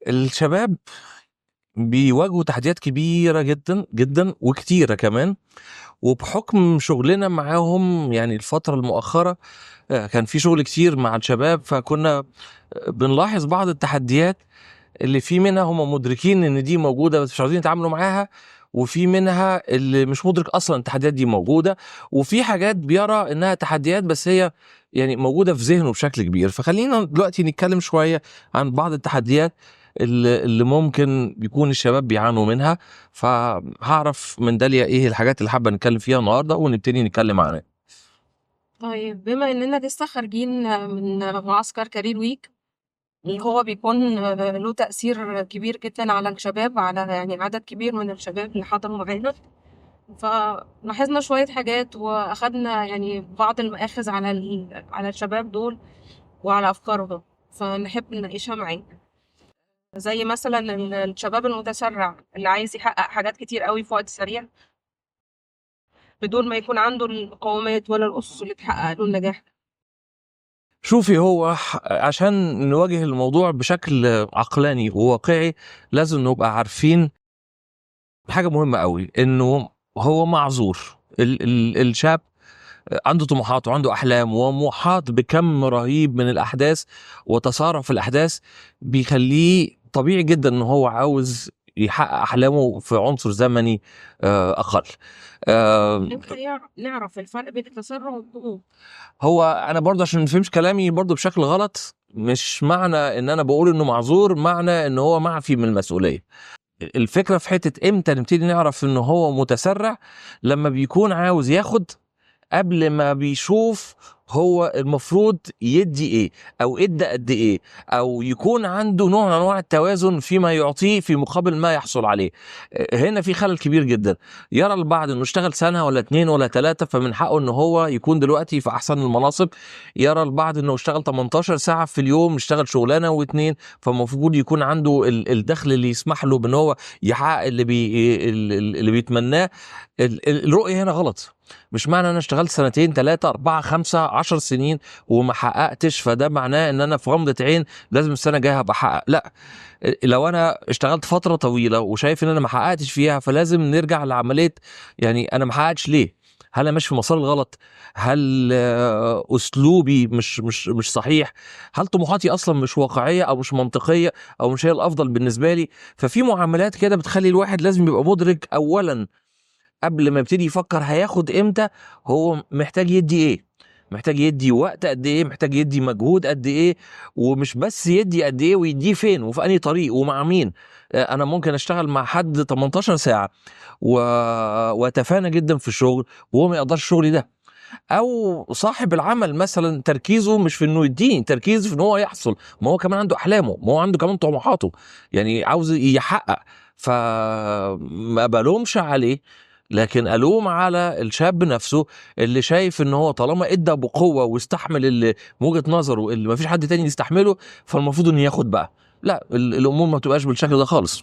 الشباب بيواجهوا تحديات كبيرة جدا جدا وكتيرة كمان، وبحكم شغلنا معاهم يعني الفترة المؤخرة كان في شغل كتير مع الشباب، فكنا بنلاحظ بعض التحديات اللي في منها هم مدركين ان دي موجودة بس مش عاوزين يتعاملوا معاها، وفي منها اللي مش مدرك اصلا التحديات دي موجودة، وفي حاجات بيرى انها تحديات بس هي يعني موجودة في ذهنه بشكل كبير. فخلينا دلوقتي نتكلم شوية عن بعض التحديات اللي ممكن بيكون الشباب بيعانوا منها. فهعرف من داليا ايه الحاجات اللي حابة نتكلم فيها النهارده ونبتدي نتكلم عنها. طيب، بما اننا لسه خارجين من معسكر career week اللي هو بيكون له تأثير كبير جدا على الشباب، على يعني عدد كبير من الشباب اللي حضروا معانا، فلاحظنا شوية حاجات وأخدنا يعني بعض المآخذ على الشباب دول وعلى أفكارهم، فنحب نناقشها معاك. زي مثلا الشباب المتسرع اللي عايز يحقق حاجات كتير قوي في وقت سريع بدون ما يكون عنده المقومات ولا الأسس اللي تحقق له النجاح. شوفي، هو عشان نواجه الموضوع بشكل عقلاني وواقعي لازم نبقى عارفين حاجة مهمة قوي، انه هو معذور. ال ال الشاب عنده طموحات وعنده احلام ومحاط بكم رهيب من الاحداث، وتسارع في الاحداث بيخليه طبيعي جدا ان هو عاوز يحقق احلامه في عنصر زمني اقل. امتى نعرف الفرق بين التسرع والضغوط؟ هو انا برضه عشان ما نفهمش كلامي برضه بشكل غلط، مش معنى ان انا بقول انه معذور معنى ان هو معفي من المسؤولية. الفكرة في حتة امتى نبتدي نعرف ان هو متسرع؟ لما بيكون عاوز ياخد قبل ما بيشوف هو المفروض يدي ايه او ادى قد ايه، او يكون عنده نوع من انواع التوازن فيما يعطيه في مقابل ما يحصل عليه. هنا في خلل كبير جدا. يرى البعض انه اشتغل سنة ولا 2 ولا 3 فمن حقه ان هو يكون دلوقتي في احسن المناصب. يرى البعض انه اشتغل 18 ساعة في اليوم، اشتغل شغلانة واتنين، فالمفروض يكون عنده الدخل اللي يسمح له بان هو يحقق اللي بيتمناه. الرؤية هنا غلط. مش معنى انا اشتغلت 2 3 4 5 10 سنين وما حققتش فده معناه ان انا في غمضة عين لازم السنة الجاية هبقى احقق. لا، لو انا اشتغلت فترة طويلة وشايف ان انا ما حققتش فيها فلازم نرجع لعملية يعني انا ما حققتش ليه؟ هل انا ماشي في مسار الغلط؟ هل اسلوبي مش صحيح؟ هل طموحاتي اصلا مش واقعية او مش منطقية او مش هي الافضل بالنسبة لي؟ ففي معاملات كده بتخلي الواحد لازم يبقى مدرك اولا قبل ما يبتدي يفكر هياخد امتى، هو محتاج يدي ايه، محتاج يدي وقت قد ايه، محتاج يدي مجهود قد ايه، ومش بس يدي قد ايه، ويديه فين وفي انهي طريق ومع مين. انا ممكن اشتغل مع حد 18 ساعة واتفانى جدا في الشغل وهو ما يقدرش شغلي ده، او صاحب العمل مثلا تركيزه مش في انه يديني، تركيزه في ان هو يحصل، ما هو كمان عنده احلامه، ما هو عنده كمان طموحاته، يعني عاوز يحقق. فما بلومش عليه، لكن الوم على الشاب نفسه اللي شايف ان هو طالما ادى بقوة واستحمل اللي من وجهه نظره اللي ما فيش حد تاني يستحمله فالمفروض انه ياخد بقى. لا، الامور ما بتبقاش بالشكل ده خالص.